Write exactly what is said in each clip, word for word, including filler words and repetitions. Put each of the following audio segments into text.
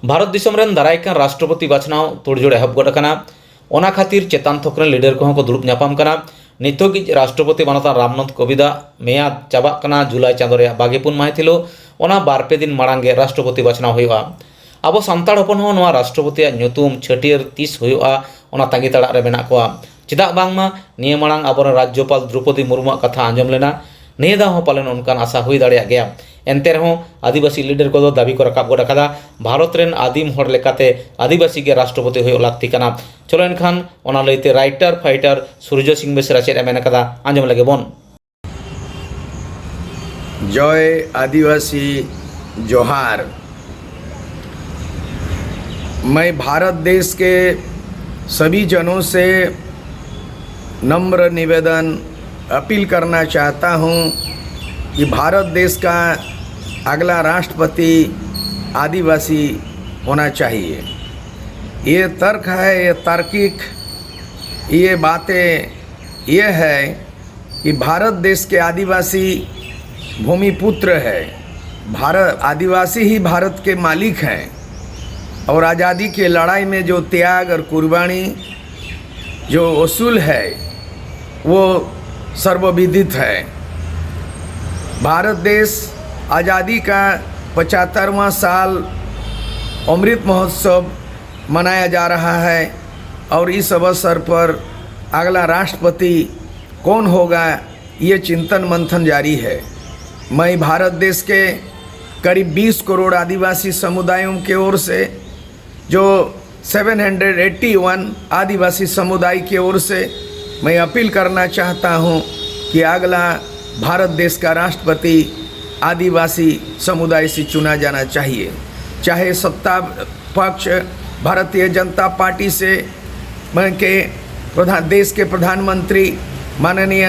ᱵᱷᱟᱨᱚᱛ ᱫᱤᱥᱚᱢ ᱨᱮᱱ ᱫᱟᱨᱟᱭ ᱠᱟᱱ ᱨᱟᱥᱴᱨᱚᱯᱚᱛᱤ ᱵᱟᱪᱷᱱᱟᱣ ᱛᱳᱲᱡᱳᱲ ᱮᱦᱚᱵ ᱜᱚᱫ ᱟᱠᱟᱱᱟ᱾ ᱚᱱᱟ ᱠᱷᱟᱹᱛᱤᱨ ᱪᱮᱛᱟᱱ ᱛᱷᱚᱠ ᱨᱮᱱ ᱞᱤᱰᱟᱨ ᱠᱚᱦᱚᱸ ᱠᱚ ᱫᱩᱲᱩᱵ ᱧᱟᱯᱟᱢ ᱠᱟᱱᱟ᱾ ᱱᱤᱛᱚᱜᱤᱡ ᱨᱟᱥᱴᱨᱚᱯᱚᱛᱤ ᱢᱟᱱᱚᱛᱟᱱ ᱨᱟᱢᱱᱟᱛᱷ ᱠᱳᱵᱤᱫᱟᱜ ᱢᱮᱭᱟᱫ ᱪᱟᱵᱟᱜ ᱠᱟᱱᱟ ᱡᱩᱞᱟᱭ ᱪᱟᱸᱫᱚ ᱨᱮᱭᱟᱜ ᱵᱟᱜᱮ ᱯᱩᱱ ᱢᱟᱹᱦᱤᱛ ᱦᱤᱞᱳᱜ᱾ ᱚᱱᱟ ᱵᱟᱨ ᱯᱮ ᱫᱤᱱ ᱢᱟᱲᱟᱝ ᱜᱮ ᱨᱟᱥᱴᱨᱚᱯᱚᱛᱤ ᱵᱟᱪᱷᱱᱟᱣ ᱦᱩᱭᱩᱜᱼᱟ᱾ ᱟᱵᱚ ᱥᱟᱱᱛᱟᱲ ᱦᱚᱯᱚᱱ ᱦᱚᱸ ᱱᱚᱣᱟ ᱨᱟᱥᱴᱨᱚᱯᱚᱛᱤᱭᱟᱜ ᱧᱩᱛᱩᱢ ᱪᱷᱟᱹᱴᱭᱟᱹᱨ ᱛᱤᱥ ᱦᱩᱭᱩᱜᱼᱟ, ᱚᱱᱟ ᱛᱟᱺᱜᱤ ᱛᱟᱲᱟᱜ ᱨᱮ ᱢᱮᱱᱟᱜ ᱠᱚᱣᱟ᱾ ᱪᱮᱫᱟᱜ ᱵᱟᱝᱢᱟ ᱱᱤᱭᱟᱹ ᱢᱟᱲᱟᱝ ᱟᱵᱚᱨᱮᱱ ᱨᱟᱡᱽᱡᱚᱯᱟᱞ ᱫᱨᱩᱯᱚᱫᱤ ᱢᱩᱨᱢᱩᱣᱟᱜ ᱠᱟᱛᱷᱟ ᱟᱸᱡᱚᱢ ᱞᱮᱱᱟ᱾ ᱱᱤᱭᱟᱹ ᱫᱷᱟᱣ ᱦᱚᱸ ᱯᱟᱞᱮᱱ ᱚᱱᱠᱟᱱ ᱟᱥᱟ ᱦᱩᱭ ᱫᱟᱲᱮᱭᱟᱜ ᱜᱮᱭᱟ᱾ ᱮᱱᱛᱮ ᱨᱮᱦᱚᱸ ᱟᱹᱫᱤᱵᱟᱹᱥᱤ ᱞᱤᱰᱟᱨ ᱠᱚᱫᱚ ᱫᱟᱹᱵᱤ ᱠᱚ ᱨᱟᱠᱟᱵ ᱜᱚᱫ ᱟᱠᱟᱫᱟ, ᱵᱷᱟᱨᱚᱛ ᱨᱮᱱ ᱟᱹᱫᱤᱢ ᱦᱚᱲ ᱞᱮᱠᱟᱛᱮ ᱟᱹᱫᱤᱵᱟᱹᱥᱤ ᱜᱮ ᱨᱟᱥᱴᱨᱚᱯᱚᱛᱤ ᱦᱩᱭᱩᱜ ᱞᱟᱹᱠᱛᱤ ᱠᱟᱱᱟ᱾ ᱪᱚᱞᱚ ᱮᱱᱠᱷᱟᱱ ᱚᱱᱟ ᱞᱟᱹᱭᱛᱮ ᱨᱟᱭᱴᱟᱨ ᱯᱷᱟᱭᱴᱟᱨ ᱥᱩᱨᱡᱚ ᱥᱤᱝ ᱵᱮᱥᱨᱟ ᱪᱮᱫ ᱮ ᱢᱮᱱ ᱟᱠᱟᱫᱟ, ᱟᱸᱡᱚᱢ ᱞᱮᱜᱮ ᱵᱚᱱ᱾ जय आदिवासी, जोहार। मैं भारत देश के सभी जनों से नम्र निवेदन, अपील करना चाहता हूँ कि भारत देश का अगला राष्ट्रपति आदिवासी होना चाहिए। ये तर्क है, ये तार्किक, ये बातें, ये है कि भारत देश के आदिवासी भूमिपुत्र है। भारत, आदिवासी ही भारत के मालिक हैं और आज़ादी के लड़ाई में जो त्याग और कुर्बानी, जो वसूल है, वो सर्वविदित है। भारत देश आज़ादी का पचहत्तरवां साल अमृत महोत्सव मनाया जा रहा है और इस अवसर पर अगला राष्ट्रपति कौन होगा, ये चिंतन मंथन जारी है। मैं भारत देश के करीब बीस करोड़ आदिवासी समुदायों के ओर से, जो सेवन हंड्रेड एट्टी वन आदिवासी समुदाय की ओर से मैं अपील करना चाहता हूँ कि अगला भारत देश का राष्ट्रपति आदिवासी समुदाय से चुना जाना चाहिए। चाहे सत्ता पक्ष भारतीय जनता पार्टी से, मैं के प्रधान, देश के प्रधानमंत्री माननीय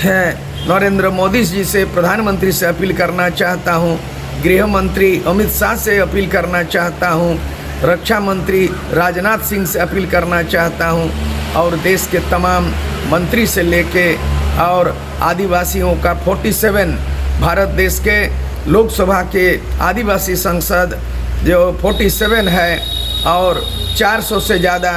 हैं नरेंद्र मोदी जी से, प्रधानमंत्री से अपील करना चाहता हूँ, गृह मंत्री अमित शाह से अपील करना चाहता हूँ, रक्षा मंत्री राजनाथ सिंह से अपील करना चाहता हूँ और देश के तमाम मंत्री से लेके और आदिवासियों का फोर्टी सेवन, भारत देश के लोकसभा के आदिवासी संसद जो फोर्टी सेवन है और चार सौ से ज़्यादा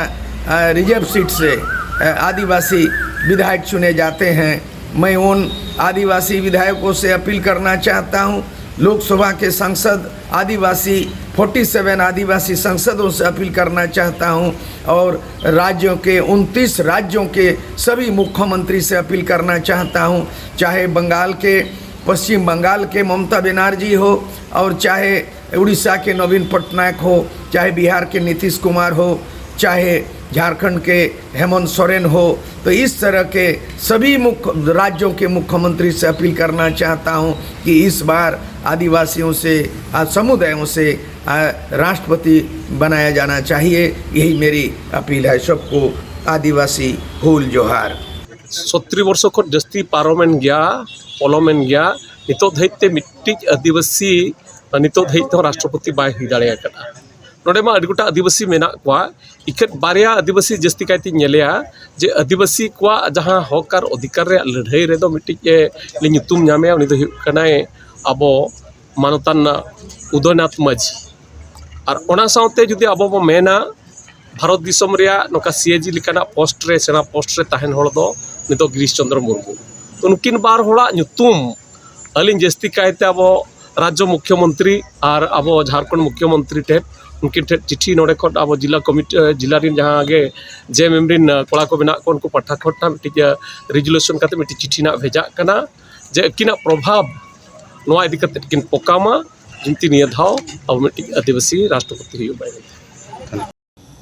रिजर्व सीट से आदिवासी विधायक चुने जाते हैं। मैं उन आदिवासी विधायकों से अपील करना चाहता हूँ, लोकसभा के सांसद आदिवासी, फोर्टी सेवन आदिवासी सांसदों से अपील करना चाहता हूँ और राज्यों के, उनतीस राज्यों के सभी मुख्यमंत्री से अपील करना चाहता हूँ, चाहे बंगाल के, पश्चिम बंगाल के ममता बनर्जी हो और चाहे उड़ीसा के नवीन पटनायक हो, चाहे बिहार के नीतीश कुमार हो, चाहे झारखंड के हेमंत सोरेन हो, तो इस तरह के सभी मुख्य राज्यों के मुख्यमंत्री से अपील करना चाहता हूं कि इस बार आदिवासियों से, आ, समुदायों से, आ, राष्ट्रपति बनाया जाना चाहिए। यही मेरी अपील है सबको। आदिवासी ᱦᱩᱞ ᱡᱚᱦᱟᱨ᱾ ᱥᱚᱛᱨᱤ ᱵᱚᱨᱥᱚ ᱠᱷᱚᱱ ᱡᱟᱹᱥᱛᱤ ᱯᱟᱨᱚᱢᱮᱱ ᱜᱮᱭᱟ, ᱯᱚᱞᱚᱢᱮᱱ ᱜᱮᱭᱟ, ᱱᱤᱛᱚᱜ ᱫᱷᱟᱹᱵᱤᱡ ᱛᱮ ᱢᱤᱫᱴᱤᱡ ᱟᱹᱫᱤᱵᱟᱹᱥᱤ ᱱᱤᱛᱚᱜ ᱫᱷᱟᱹᱵᱤᱡ ᱛᱮᱦᱚᱸ ᱨᱟᱥᱴᱨᱚᱯᱚᱛᱤ ᱵᱟᱭ ᱦᱩᱭ ᱫᱟᱲᱮ ᱟᱠᱟᱫᱼᱟ᱾ ᱱᱚᱰᱮ ᱢᱟ ᱟᱹᱰᱤ ᱜᱚᱴᱟᱝ ᱟᱹᱫᱤᱵᱟᱹᱥᱤ ᱢᱮᱱᱟᱜ ᱠᱚᱣᱟ, ᱤᱠᱷᱟᱹᱱ ᱵᱟᱨᱭᱟ ᱟᱹᱫᱤᱵᱟᱹᱥᱤ ᱡᱟᱹᱥᱛᱤ ᱠᱟᱭᱛᱮᱧ ᱧᱮᱞᱮᱭᱟ ᱡᱮ ᱟᱹᱫᱤᱵᱟᱹᱥᱤ ᱠᱚᱣᱟᱜ ᱡᱟᱦᱟᱸ ᱦᱚᱠ ᱟᱨ ᱚᱫᱷᱤᱠᱟᱨ ᱨᱮᱭᱟᱜ ᱞᱟᱹᱲᱦᱟᱹᱭ ᱨᱮᱫᱚ ᱢᱤᱫᱴᱤᱡ ᱮ, ᱞᱮ ᱧᱩᱛᱩᱢ ᱧᱟᱢᱮᱭᱟ, ᱩᱱᱤ ᱫᱚ ᱦᱩᱭᱩᱜ ᱠᱟᱱᱟᱭ ᱟᱵᱚ ᱢᱟᱱᱚᱛᱟᱱ ᱩᱫᱚᱭᱱᱟᱛᱷ ᱢᱟᱹᱡᱷᱤ᱾ ᱟᱨ ᱚᱱᱟ ᱥᱟᱶᱛᱮ ᱡᱩᱫᱤ ᱟᱵᱚ ᱵᱚ ᱢᱮᱱᱟ, ᱵᱷᱟᱨᱚᱛ ᱫᱤᱥᱚᱢ ᱨᱮᱭᱟᱜ ᱱᱚᱝᱠᱟ ᱥᱤ ᱮ ᱡᱤ ᱞᱮᱠᱟᱱᱟᱜ ᱯᱳᱥᱴ ᱨᱮ, ᱥᱮᱬᱟ ᱯᱳᱥᱴ ᱨᱮ ᱛᱟᱦᱮᱱ ᱦᱚᱲ ᱫᱚ ᱱᱤᱛᱚᱜ ᱜᱤᱨᱤᱥ ᱪᱚᱱᱫᱨᱚ ᱢᱩᱨᱢᱩ᱾ ᱛᱚ ᱱᱩᱠᱤᱱ ᱵᱟᱨ ᱦᱚᱲᱟᱜ ᱧᱩᱛᱩᱢ ᱟᱹᱞᱤᱧ ᱡᱟᱹᱥᱛᱤ ᱠᱟᱭᱛᱮ ᱟᱵᱚ ᱨᱟᱡᱽᱡᱚ ᱢᱩᱠᱷᱭᱚᱢᱚᱱᱛᱨᱤ ᱟᱨ ᱟᱵᱚ ᱡᱷᱟᱲᱠᱷᱚᱸᱰ ᱢᱩᱠᱷᱭᱚᱢᱚᱱᱛᱨᱤ ᱴᱷᱮᱱ, ᱩᱱᱠᱤᱱ ᱴᱷᱮᱱ ᱪᱤᱴᱷᱤ ᱱᱚᱰᱮ ᱠᱷᱚᱱ ᱟᱵᱚ ᱡᱤᱞᱟ ᱠᱚᱢᱤᱴᱤ, ᱡᱤᱞᱟ ᱨᱮᱱ ᱡᱟᱦᱟᱸ ᱜᱮ ᱡᱮ ᱮᱢ ᱮᱢ ᱨᱮᱱ ᱠᱚᱲᱟ ᱠᱚ ᱢᱮᱱᱟᱜ ᱠᱚᱣᱟ, ᱩᱱᱠᱩ ᱯᱟᱦᱴᱟ ᱠᱷᱚᱱ ᱢᱤᱫᱴᱤᱡ ᱨᱮᱡᱩᱞᱮᱥᱚᱱ ᱠᱟᱛᱮ ᱢᱤᱫᱴᱤᱡ ᱪᱤᱴᱷᱤ ᱱᱟᱜ ᱵᱷᱮᱡᱟᱜ ᱠᱟᱱᱟ ᱡᱮ ᱟᱹᱠᱤᱱᱟᱜ ᱯᱨᱚᱵᱷᱟᱵᱽ ᱱᱚᱣᱟ ᱤᱫᱤ ᱠᱟᱛᱮ ᱠᱤᱱ ᱯᱚᱠᱟᱢᱟ, ᱡᱤᱱᱛᱤ ᱱᱤᱭᱟᱹ ᱫᱷᱟᱣ ᱟᱵᱚ ᱢᱤᱫᱴᱤᱡ ᱟᱹᱫᱤᱵᱟᱹᱥᱤ ᱨᱟᱥᱴᱨᱚᱯᱚᱛᱤ ᱦᱩᱭᱩᱜ ᱢᱟ᱾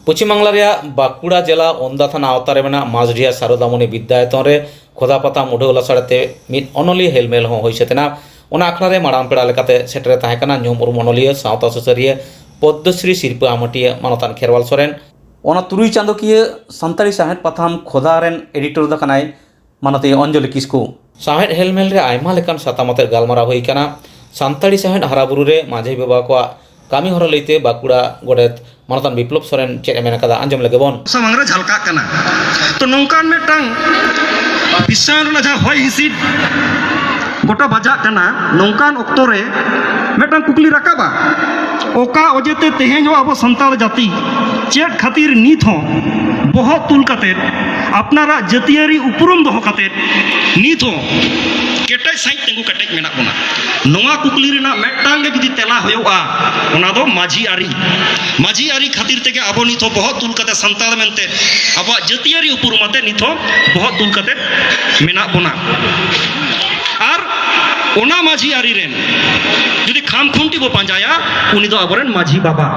ᱯᱚᱪᱷᱤᱢ ᱵᱟᱝᱞᱟ ᱨᱮᱭᱟᱜ ᱵᱟᱸᱠᱩᱲᱟ ᱡᱮᱞᱟ ᱚᱱᱫᱟ ᱛᱷᱟᱱᱟ ᱟᱣᱛᱟ ᱨᱮ ᱢᱮᱱᱟᱜ ᱢᱟᱥᱰᱤᱦᱟ ᱥᱟᱨᱚᱫᱟᱢᱚᱱᱤ ᱵᱤᱫᱽᱫᱟᱭᱚᱛᱚᱱ ᱨᱮ ᱠᱷᱚᱫᱟ ᱯᱟᱛᱟ ᱢᱩᱰᱷᱟᱹᱣ ᱞᱟᱥᱟᱲ ᱛᱮ ᱢᱤᱫ ᱚᱱᱚᱞᱤᱭᱟᱹ ᱦᱮᱞᱢᱮᱞ ᱦᱚᱸ ᱦᱩᱭ ᱥᱟᱹᱛ ᱮᱱᱟ᱾ ᱚᱱᱟ ᱟᱠᱷᱲᱟ ᱨᱮ ᱢᱟᱲᱟᱝ ᱯᱮᱲᱟ ᱞᱮᱠᱟᱛᱮ ᱥᱮᱴᱮᱨ ᱮ ᱛᱟᱦᱮᱸ ᱠᱟᱱᱟ ᱧᱩᱢ ᱩᱨᱩᱢ ᱚᱱᱚᱞᱤᱭᱟᱹ, ᱥᱟᱶᱛᱟ ᱥᱩᱥᱟᱹᱨᱤᱭᱟᱹ, ᱯᱚᱫᱽᱫᱚᱥᱨᱤ ᱥᱤᱨᱯᱟᱹ ᱦᱟᱢᱟᱴᱤᱭᱟᱹ ᱢᱟᱱᱚᱛᱟᱱ ᱠᱷᱮᱨᱣᱟᱞ ᱥᱚᱨᱮᱱ᱾ ᱚᱱᱟ ᱛᱩᱨᱩᱭ ᱪᱟᱸᱫᱚᱠᱤᱭᱟᱹ ᱥᱟᱱᱛᱟᱲᱤ ᱥᱟᱶᱦᱮᱫ ᱯᱟᱛᱷᱟᱢ ᱠᱷᱚᱫᱟ ᱨᱮᱱ ᱮᱰᱤᱴᱚᱨ ᱫᱚ ᱠᱟᱱᱟᱭ ᱢᱟᱱᱚᱛᱤᱭᱟᱹ ᱚᱧᱡᱚᱞᱤ ᱠᱤᱥᱠᱩ᱾ ᱥᱟᱶᱦᱮᱫ ᱦᱮᱞᱢᱮᱞ ᱨᱮ ᱟᱭᱢᱟ ᱞᱮᱠᱟᱱ ᱥᱟᱛᱟᱢ ᱟᱛᱮ ᱜᱟᱞᱢᱟᱨᱟᱣ ᱦᱩᱭ ᱟᱠᱟᱱᱟ᱾ ᱥᱟᱱᱛᱟᱲᱤ ᱥᱟᱶᱦᱮᱫ ᱦᱟᱨᱟᱵᱩᱨᱩ ᱨᱮ ᱢᱟᱹᱡᱷᱤ ᱵᱟᱵᱟ ᱠᱚᱣᱟᱜ ᱠᱟᱹᱢᱤ ᱦᱚᱨᱟ ᱞᱟᱹᱭᱛᱮ ᱵᱟᱸᱠᱩᱲᱟ ᱜᱚᱰᱮᱛ ᱢᱟᱱᱚᱛᱟᱱ ᱵᱤᱯᱞᱚᱵ ᱥᱚᱨᱮᱱ ᱪᱮᱫ ᱮ ᱢᱮᱱ ᱟᱠᱟᱫᱟ, ᱟᱸᱡᱚᱢ ᱞᱮᱜᱮ ᱵᱚᱱ᱾ ᱥᱟᱢᱟᱝ ᱨᱮ ᱡᱷᱟᱞᱠᱟᱜ ᱠᱟᱱᱟ᱾ ᱛᱚ, ᱱᱚᱝᱠᱟᱱ ᱢᱤᱫᱴᱟᱝ ᱵᱤᱥᱥᱟᱭᱚᱱ ᱨᱮᱱᱟᱜ ᱡᱟᱦᱟᱸ ᱦᱚᱭ ᱦᱤᱸᱥᱤᱫ ᱜᱚᱴᱟ ᱵᱟᱡᱟᱜ ᱠᱟᱱᱟ, ᱱᱚᱝᱠᱟᱱ ᱚᱠᱛᱚ ᱨᱮ ᱢᱤᱫᱴᱟᱝ ᱠᱩᱠᱞᱤ ᱨᱟᱠᱟᱵᱼᱟ ᱚᱠᱟ ᱚᱡᱮᱛᱮ ᱛᱮᱦᱮᱧ ᱦᱚᱸ ᱟᱵᱚ ᱥᱟᱱᱛᱟᱲ ᱡᱟᱹᱛᱤ ᱪᱮᱫ ᱠᱷᱟᱹᱛᱤᱨ ᱱᱤᱛ ᱦᱚᱸ ᱵᱚᱦᱚᱜ ᱛᱩᱞ ᱠᱟᱛᱮᱫ, ᱟᱯᱱᱟᱨᱟᱜ ᱡᱟᱹᱛᱤᱭᱟᱹᱨᱤ ᱩᱯᱨᱩᱢ ᱫᱚᱦᱚ ᱠᱟᱛᱮᱫ, ᱱᱤᱛ ᱦᱚᱸ ᱠᱮᱴᱮᱡ ᱥᱟᱺᱦᱤᱡ ᱛᱤᱸᱜᱩ ᱠᱮᱴᱮᱡ ᱢᱮᱱᱟᱜ ᱵᱚᱱᱟ? ᱱᱚᱣᱟ ᱠᱩᱠᱞᱤ ᱨᱮᱱᱟᱜ ᱢᱤᱫᱴᱟᱝ ᱜᱮ ᱡᱩᱫᱤ ᱛᱮᱞᱟ ᱦᱩᱭᱩᱜᱼᱟ, ᱚᱱᱟ ᱫᱚ ᱢᱟᱹᱡᱷᱤ ᱟᱹᱨᱤ᱾ ᱢᱟᱹᱡᱷᱤ ᱟᱹᱨᱤ ᱠᱷᱟᱹᱛᱤᱨ ᱛᱮᱜᱮ ᱟᱵᱚ ᱱᱤᱛ ᱦᱚᱸ ᱵᱚᱦᱚᱜ ᱛᱩᱞ ᱠᱟᱛᱮ ᱥᱟᱱᱛᱟᱲ ᱢᱮᱱᱛᱮ ᱟᱵᱚᱣᱟᱜ ᱡᱟᱹᱛᱤᱭᱟᱹᱨᱤ ᱩᱯᱨᱩᱢ ᱟᱛᱮ ᱱᱤᱛ ᱦᱚᱸ ᱵᱚᱦᱚᱜ ᱛᱩᱞ ᱠᱟᱛᱮ ᱢᱮᱱᱟᱜ ᱵᱚᱱᱟ᱾ ᱟᱨ ᱚᱱᱟ ᱢᱟᱹᱡᱷᱤ ᱟᱹᱨᱤ ᱨᱮᱱ ᱡᱩᱫᱤ ᱠᱷᱟᱢ ᱠᱷᱩᱱᱴᱤ ᱵᱚ ᱯᱟᱸᱡᱟᱭᱟ, ᱩᱱᱤ ᱫᱚ ᱟᱵᱚᱨᱮᱱ ᱢᱟᱹᱡᱷᱤ ᱵᱟᱵᱟ᱾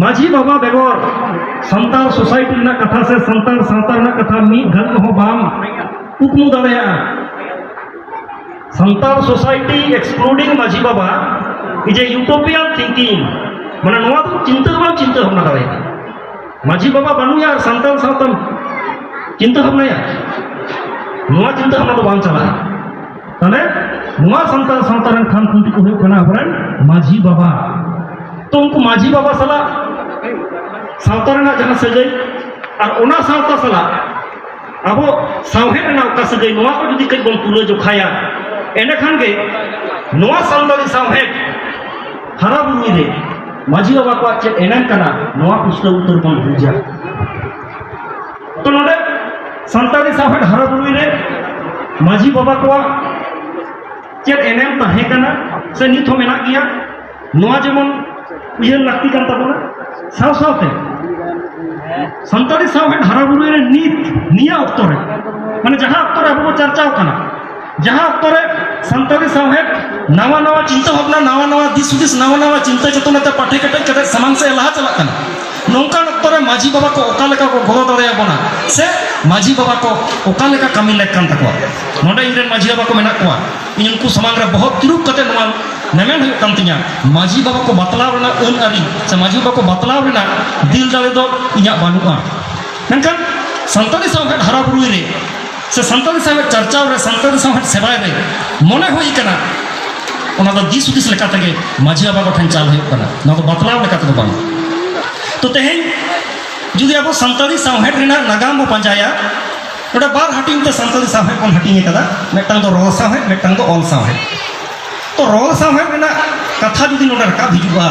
ᱢᱟᱹᱡᱷᱤ ᱵᱟᱵᱟ ᱵᱮᱜᱚᱨ ᱥᱟᱱᱛᱟᱲ ᱥᱳᱥᱟᱭᱴᱤ ᱨᱮᱱᱟᱜ ᱠᱟᱛᱷᱟ ᱥᱮ ᱥᱟᱱᱛᱟᱲ ᱥᱟᱶᱛᱟ ᱨᱮᱱᱟᱜ ᱠᱟᱛᱷᱟ ᱢᱤᱫ ᱜᱷᱟᱹᱲᱤᱡ ᱦᱚᱸ ᱵᱟᱢ ᱠᱩᱠᱢᱩ ᱫᱟᱲᱮᱭᱟᱜᱼᱟ᱾ ᱥᱟᱱᱛᱟᱲ ᱥᱳᱥᱟᱭᱴᱤ excluding ᱢᱟᱹᱡᱷᱤ ᱵᱟᱵᱟ is a utopian thinking, ᱢᱟᱱᱮ ᱱᱚᱣᱟ ᱫᱚ ᱪᱤᱱᱛᱟᱹ ᱵᱟᱢ ᱪᱤᱱᱛᱟᱹ ᱵᱷᱟᱵᱽᱱᱟ ᱫᱟᱲᱮᱭᱟᱜᱼᱟ᱾ ᱢᱟᱹᱡᱷᱤ ᱵᱟᱵᱟ ᱵᱟᱹᱱᱩᱭᱟ ᱟᱨ ᱥᱟᱱᱛᱟᱲ ᱥᱟᱶᱛᱟᱢ ᱪᱤᱱᱛᱟᱹ ᱵᱷᱟᱵᱽᱱᱟᱭᱟ, ᱱᱚᱣᱟ ᱪᱤᱱᱛᱟᱹ ᱵᱷᱟᱵᱽᱱᱟ ᱫᱚ ᱵᱟᱝ ᱪᱟᱞᱟᱜᱼᱟ᱾ ᱛᱟᱦᱞᱮ ᱱᱚᱣᱟ ᱥᱟᱱᱛᱟᱲ ᱥᱟᱶᱛᱟ ᱨᱮᱱ ᱠᱷᱟᱢ ᱠᱷᱩᱱᱴᱤ ᱠᱚ ᱦᱩᱭᱩᱜ ᱠᱟᱱᱟ ᱟᱵᱚᱨᱮᱱ ᱢᱟᱹᱡᱷᱤ ᱵᱟᱵᱟ᱾ ᱛᱚ ᱩᱱᱠᱩ ᱢᱟᱹᱡᱷᱤ ᱵᱟᱵᱟ ᱥᱟᱞᱟᱜ ᱥᱟᱶᱛᱟ ᱨᱮᱱᱟᱜ ᱡᱟᱦᱟᱸ ᱥᱟᱹᱜᱟᱹᱭ ᱟᱨ ᱚᱱᱟ ᱥᱟᱶᱛᱟ ᱥᱟᱞᱟᱜ ᱟᱵᱚ ᱥᱟᱶᱦᱮᱫ ᱨᱮᱱᱟᱜ ᱚᱠᱟ ᱥᱟᱹᱜᱟᱹᱭ, ᱱᱚᱣᱟ ᱠᱚ ᱡᱩᱫᱤ ᱠᱟᱹᱡ ᱵᱚᱱ ᱛᱩᱞᱟᱹ ᱡᱚᱠᱷᱟᱭᱟ, ᱮᱸᱰᱮᱠᱷᱟᱱ ᱜᱮ ᱱᱚᱣᱟ ᱥᱟᱱᱛᱟᱲᱤ ᱥᱟᱶᱦᱮᱫ ᱦᱟᱨᱟ ᱵᱩᱨᱩᱭ ᱨᱮ ᱢᱟᱹᱡᱷᱤ ᱵᱟᱵᱟ ᱠᱚᱣᱟᱜ ᱪᱮᱫ ᱮᱱᱮᱢ ᱠᱟᱱᱟ, ᱱᱚᱣᱟ ᱯᱩᱥᱴᱟᱹᱣ ᱩᱛᱟᱹᱨ ᱵᱚᱱ ᱵᱩᱡᱟ᱾ ᱛᱚ ᱱᱚᱰᱮ ᱥᱟᱱᱛᱟᱲᱤ ᱥᱟᱶᱦᱮᱫ ᱦᱟᱨᱟ ᱵᱩᱨᱩᱭ ᱨᱮ ᱢᱟᱹᱡᱷᱤ ᱵᱟᱵᱟ ᱠᱚᱣᱟᱜ ᱪᱮᱫ ᱮᱱᱮᱢ ᱛᱟᱦᱮᱸ ᱠᱟᱱᱟ ᱥᱮ ᱱᱤᱛ ᱦᱚᱸ ᱢᱮᱱᱟᱜ ᱜᱮᱭᱟ, ᱱᱚᱣᱟ ᱡᱮᱢᱚᱱ ᱩᱭᱦᱟᱹᱨ ᱞᱟᱹᱠᱛᱤ ᱠᱟᱱ ᱛᱟᱵᱚᱱᱟ᱾ ᱥᱟᱶ ᱥᱟᱶᱛᱮ ᱥᱟᱱᱛᱟᱲᱤ ᱥᱟᱶᱦᱮᱫ ᱦᱟᱨᱟ ᱵᱩᱨᱩᱭ ᱨᱮ ᱱᱤᱛ ᱱᱤᱭᱟᱹ ᱚᱠᱛᱚ ᱨᱮ, ᱢᱟᱱᱮ ᱡᱟᱦᱟᱸ ᱚᱠᱛᱚ ᱨᱮ ᱟᱵᱚ ᱵᱚ ᱪᱟᱨᱪᱟᱣ ᱠᱟᱱᱟ, ᱡᱟᱦᱟᱸ ᱚᱠᱛᱚ ᱨᱮ ᱥᱟᱱᱛᱟᱲᱤ ᱥᱟᱶᱦᱮᱫ ᱱᱟᱣᱟ ᱱᱟᱣᱟ ᱪᱤᱱᱛᱟᱹ ᱵᱷᱟᱵᱽᱱᱟ, ᱱᱟᱣᱟ ᱱᱟᱣᱟ ᱫᱤᱥ ᱦᱩᱫᱤᱥ, ᱱᱟᱣᱟ ᱱᱟᱣᱟ ᱪᱤᱱᱛᱟᱹ ᱪᱮᱛᱚᱱᱟ ᱛᱮ ᱯᱟᱴᱷᱮ ᱠᱮᱴᱮᱡ ᱠᱟᱛᱮ ᱥᱟᱢᱟᱝ ᱥᱮᱫ ᱮ ᱞᱟᱦᱟ ᱪᱟᱞᱟᱜ ᱠᱟᱱᱟ, ᱱᱚᱝᱠᱟᱱ ᱚᱠᱛᱚ ᱨᱮ ᱢᱟᱹᱡᱷᱤ ᱵᱟᱵᱟ ᱠᱚ ᱚᱠᱟ ᱞᱮᱠᱟ ᱠᱚ ᱜᱚᱲᱚ ᱫᱟᱲᱮᱭᱟᱵᱚᱱᱟ ᱥᱮ ᱢᱟᱹᱡᱷᱤ ᱵᱟᱵᱟ ᱠᱚ ᱚᱠᱟ ᱞᱮᱠᱟ ᱠᱟᱹᱢᱤ ᱞᱮᱠ ᱠᱟᱱ ᱛᱟᱠᱚᱣᱟ᱾ ᱱᱚᱰᱮ ᱤᱧ ᱨᱮᱱ ᱢᱟᱹᱡᱷᱤ ᱵᱟᱵᱟ ᱠᱚ ᱢᱮᱱᱟᱜ ᱠᱚᱣᱟ, ᱤᱧ ᱩᱱᱠᱩ ᱥᱟᱢᱟᱝ ᱨᱮ ᱵᱚᱦᱚᱜ ᱛᱤᱨᱩᱵ ᱠᱟᱛᱮ ᱱᱚᱣᱟ ᱢᱮᱢᱮᱱ ᱦᱩᱭᱩᱜ ᱠᱟᱱ ᱛᱤᱧᱟ, ᱢᱟᱹᱡᱷᱤ ᱵᱟᱵᱟ ᱠᱚ ᱵᱟᱛᱞᱟᱣ ᱨᱮᱱᱟᱜ ᱟᱹᱱ ᱟᱹᱨᱤ ᱥᱮ ᱢᱟᱹᱡᱷᱤ ᱵᱟᱵᱟ ᱠᱚ ᱵᱟᱛᱞᱟᱣ ᱨᱮᱱᱟᱜ ᱫᱤᱞ ᱫᱟᱲᱮ ᱫᱚ ᱤᱧᱟᱹᱜ ᱵᱟᱹᱱᱩᱜᱼᱟ᱾ ᱢᱮᱱᱠᱷᱟᱱ ᱥᱟᱱᱛᱟᱲᱤ ᱥᱟᱶᱦᱮᱫ ᱦᱟᱨᱟ ᱵᱩᱨᱩᱭ ᱨᱮ ᱥᱮ ᱥᱟᱱᱛᱟᱲᱤ ᱥᱟᱶᱦᱮᱫ ᱪᱟᱨᱪᱟᱣ ᱨᱮ, ᱥᱟᱱᱛᱟᱲᱤ ᱥᱟᱶᱦᱮᱫ ᱥᱮᱵᱟᱭ ᱨᱮ ᱢᱚᱱᱮ ᱦᱩᱭ ᱠᱟᱱᱟ, ᱚᱱᱟ ᱫᱚ ᱫᱤᱥ ᱦᱩᱫᱤᱥ ᱞᱮᱠᱟ ᱛᱮᱜᱮ ᱢᱟᱹᱡᱷᱤ ᱵᱟᱵᱟ ᱠᱚᱴᱷᱮᱱ ᱪᱟᱞ ᱦᱩᱭᱩᱜ ᱠᱟᱱᱟ᱾ ᱱᱚᱣᱟ ᱫᱚ ᱵᱟᱛᱞᱟᱣ ᱞᱮᱠᱟ ᱛᱮᱫᱚ ᱵᱟᱝ᱾ ᱛᱚ ᱛᱮᱦᱮᱧ ᱡᱩᱫᱤ ᱟᱵᱚ ᱥᱟᱱᱛᱟᱲᱤ ᱥᱟᱶᱦᱮᱫ ᱨᱮᱱᱟᱜ ᱱᱟᱜᱟᱢ ᱵᱚ ᱯᱟᱸᱡᱟᱭᱟ, ᱱᱚᱰᱮ ᱵᱟᱨ ᱦᱟᱹᱴᱤᱧ ᱛᱮ ᱥᱟᱱᱛᱟᱲᱤ ᱥᱟᱶᱦᱮᱫ ᱵᱚᱱ ᱦᱟᱹᱴᱤᱧ ᱟᱠᱟᱫᱟ, ᱢᱤᱫᱴᱟᱝ ᱫᱚ ᱨᱚᱲ ᱥᱟᱶᱦᱮᱫ, ᱢᱤᱫᱴᱟᱝ ᱫᱚ ᱚᱞ ᱥᱟᱶᱦᱮᱫ᱾ ᱛᱚ ᱨᱚᱲ ᱥᱟᱶᱦᱮᱫ ᱨᱮᱱᱟᱜ ᱠᱟᱛᱷᱟ ᱡᱩᱫᱤ ᱱᱚᱰᱮ ᱨᱟᱠᱟᱵ ᱦᱤᱡᱩᱜᱼᱟ,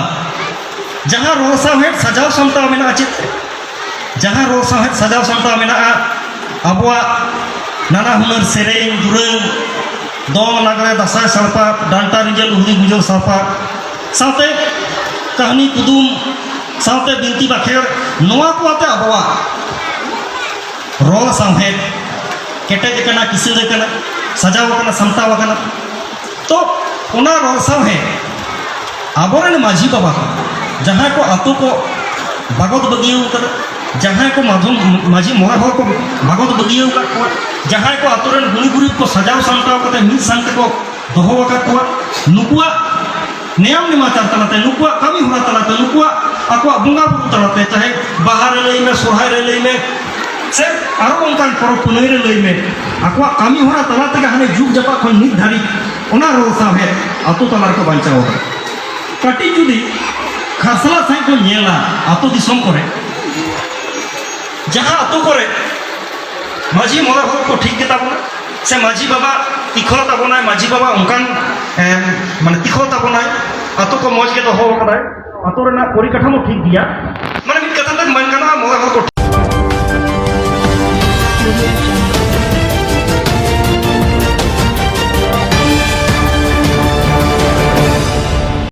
ᱡᱟᱦᱟᱸ ᱨᱚᱲ ᱥᱟᱶᱦᱮᱫ ᱥᱟᱡᱟᱣ ᱥᱟᱢᱴᱟᱣ ᱢᱮᱱᱟᱜᱼᱟ, ᱪᱮᱫ ᱛᱮ? ᱡᱟᱦᱟᱸ ᱨᱚᱲ ᱥᱟᱶᱦᱮᱫ ᱥᱟᱡᱟᱣ ᱥᱟᱢᱴᱟᱣ ᱢᱮᱱᱟᱜᱼᱟ, ᱟᱵᱚᱣᱟᱜ ᱱᱟᱱᱟ ᱦᱩᱱᱟᱹᱨ ᱥᱮᱨᱮᱧ ᱫᱩᱨᱟᱹᱝ, ᱫᱚᱝ, ᱞᱟᱜᱽᱲᱮ, ᱫᱟᱸᱥᱟᱭ ᱥᱟᱲᱯᱟ, ᱰᱟᱱᱴᱟ ᱨᱤᱸᱡᱟᱹ, ᱞᱩᱦᱲᱤ ᱜᱩᱡᱟᱹ ᱥᱟᱲᱯᱟ, ᱥᱟᱶᱛᱮ ᱠᱟᱹᱦᱱᱤ ᱠᱩᱫᱩᱢ, ᱥᱟᱶᱛᱮ ᱵᱤᱱᱛᱤ ᱵᱟᱠᱷᱮᱲ, ᱱᱚᱣᱟ ᱠᱚ ᱟᱛᱮ ᱟᱵᱚᱣᱟᱜ ᱨᱚᱲ ᱥᱟᱶᱦᱮᱫ ᱠᱮᱴᱮᱡ ᱟᱠᱟᱱᱟ, ᱠᱤᱥᱟᱹᱬ ᱟᱠᱟᱱᱟ, ᱥᱟᱡᱟᱣ ᱟᱠᱟᱱᱟ, ᱥᱟᱢᱴᱟᱣ ᱟᱠᱟᱱᱟ᱾ ᱛᱚ, ᱚᱱᱟ ᱨᱚᱲ ᱥᱟᱶᱦᱮᱫ ᱟᱵᱚᱨᱮᱱ ᱢᱟᱹᱡᱷᱤ ᱵᱟᱵᱟ ᱠᱚ, ᱡᱟᱦᱟᱸᱭ ᱠᱚ ᱟᱛᱳ ᱠᱚ ᱵᱟᱜᱚᱛ ᱵᱟᱹᱜᱤᱭᱟᱹᱣ ᱠᱟᱫᱟ, ᱡᱟᱦᱟᱸᱭ ᱠᱚ ᱢᱟᱫᱷᱚᱢ, ᱢᱟᱹᱡᱷᱤ ᱢᱚᱬᱮ ᱦᱚᱲ ᱠᱚ ᱵᱟᱜᱚᱛ ᱵᱟᱹᱜᱤᱭᱟᱹᱣ ᱟᱠᱟᱫ ᱠᱚᱣᱟ, ᱡᱟᱦᱟᱸᱭ ᱠᱚ ᱟᱛᱳ ᱨᱮᱱ ᱜᱩᱱᱤ ᱜᱩᱨᱤᱵ ᱠᱚ ᱥᱟᱡᱟᱣ ᱥᱟᱢᱴᱟᱣ ᱠᱟᱛᱮ ᱢᱤᱫ ᱥᱟᱝ ᱛᱮᱠᱚ ᱫᱚᱦᱚ ᱟᱠᱟᱫ ᱠᱚᱣᱟ, ᱱᱩᱠᱩᱣᱟᱜ ᱱᱮᱭᱟᱢ ᱱᱮᱢᱟᱪᱟᱨ ᱛᱟᱞᱟᱛᱮ, ᱱᱩᱠᱩᱣᱟᱜ ᱠᱟᱹᱢᱤ ᱦᱚᱨᱟ ᱛᱟᱞᱟᱛᱮ, ᱱᱩᱠᱩᱣᱟᱜ ᱟᱠᱚᱣᱟᱜ ᱵᱚᱸᱜᱟ ᱵᱩᱨᱩ ᱛᱟᱞᱟᱛᱮ, ᱪᱟᱦᱮ ᱵᱟᱦᱟ ᱨᱮ ᱞᱟᱹᱭ ᱢᱮ, ᱥᱚᱨᱦᱟᱭ ᱨᱮ ᱞᱟᱹᱭ ᱢᱮ, ᱥᱮ ᱟᱨᱚ ᱚᱱᱠᱟᱱ ᱯᱚᱨᱚᱵᱽ ᱯᱩᱱᱟᱹᱭ ᱨᱮ ᱞᱟᱹᱭ ᱢᱮ, ᱟᱠᱚᱣᱟᱜ ᱠᱟᱹᱢᱤ ᱦᱚᱨᱟ ᱛᱟᱞᱟ ᱛᱮᱜᱮ ᱦᱟᱱᱮ ᱡᱩᱜᱽ ᱡᱟᱯᱟᱜ ᱠᱷᱚᱱ ᱱᱤᱛ ᱫᱷᱟᱹᱨᱤᱡ ᱚᱱᱟ ᱨᱚᱲ ᱥᱟᱶᱦᱮᱫ ᱟᱛᱳ ᱛᱟᱞᱟ ᱨᱮᱠᱚ ᱵᱟᱧᱪᱟᱣ ᱟᱠᱟᱫᱟ᱾ ᱠᱟᱹᱴᱤᱡ ᱡᱩᱫᱤ ᱠᱷᱟᱨᱥᱞᱟ ᱥᱟᱺᱦᱤᱡ ᱵᱚᱱ ᱧᱮᱞᱟ ᱟᱛᱳ ᱫᱤᱥᱚᱢ ᱠᱚᱨᱮ, ᱡᱟᱦᱟᱸ ᱟᱛᱳ ᱠᱚᱨᱮ ᱢᱟᱹᱡᱷᱤ ᱢᱚᱬᱮ ᱦᱚᱲ ᱠᱚ ᱴᱷᱤᱠ ᱜᱮᱛᱟ ᱵᱚᱱᱟ, ᱥᱮ ᱢᱟᱹᱡᱷᱤ ᱵᱟᱵᱟ ᱛᱤᱠᱷᱚᱞ ᱛᱟᱵᱚᱱᱟᱭ, ᱢᱟᱹᱡᱷᱤ ᱵᱟᱵᱟ ᱚᱱᱠᱟᱱ, ᱮᱢ, ᱢᱟᱱᱮ ᱛᱤᱠᱷᱚᱞ ᱛᱟᱵᱚᱱᱟᱭ, ᱟᱛᱳ ᱠᱚ ᱢᱚᱡᱽ ᱜᱮ ᱫᱚᱦᱚ ᱟᱠᱟᱫᱟᱭ, ᱟᱛᱳ ᱨᱮᱱᱟᱜ ᱯᱚᱨᱤᱠᱟᱴᱷᱟᱢᱳ ᱴᱷᱤᱠ ᱜᱮᱭᱟ, ᱢᱟᱱᱮ ᱢᱤᱫ ᱠᱟᱛᱷᱟ ᱛᱮ ᱢᱮᱱ ᱜᱟᱱᱚᱜᱼᱟ ᱢᱚᱬᱮ ᱦᱚᱲ ᱠᱚ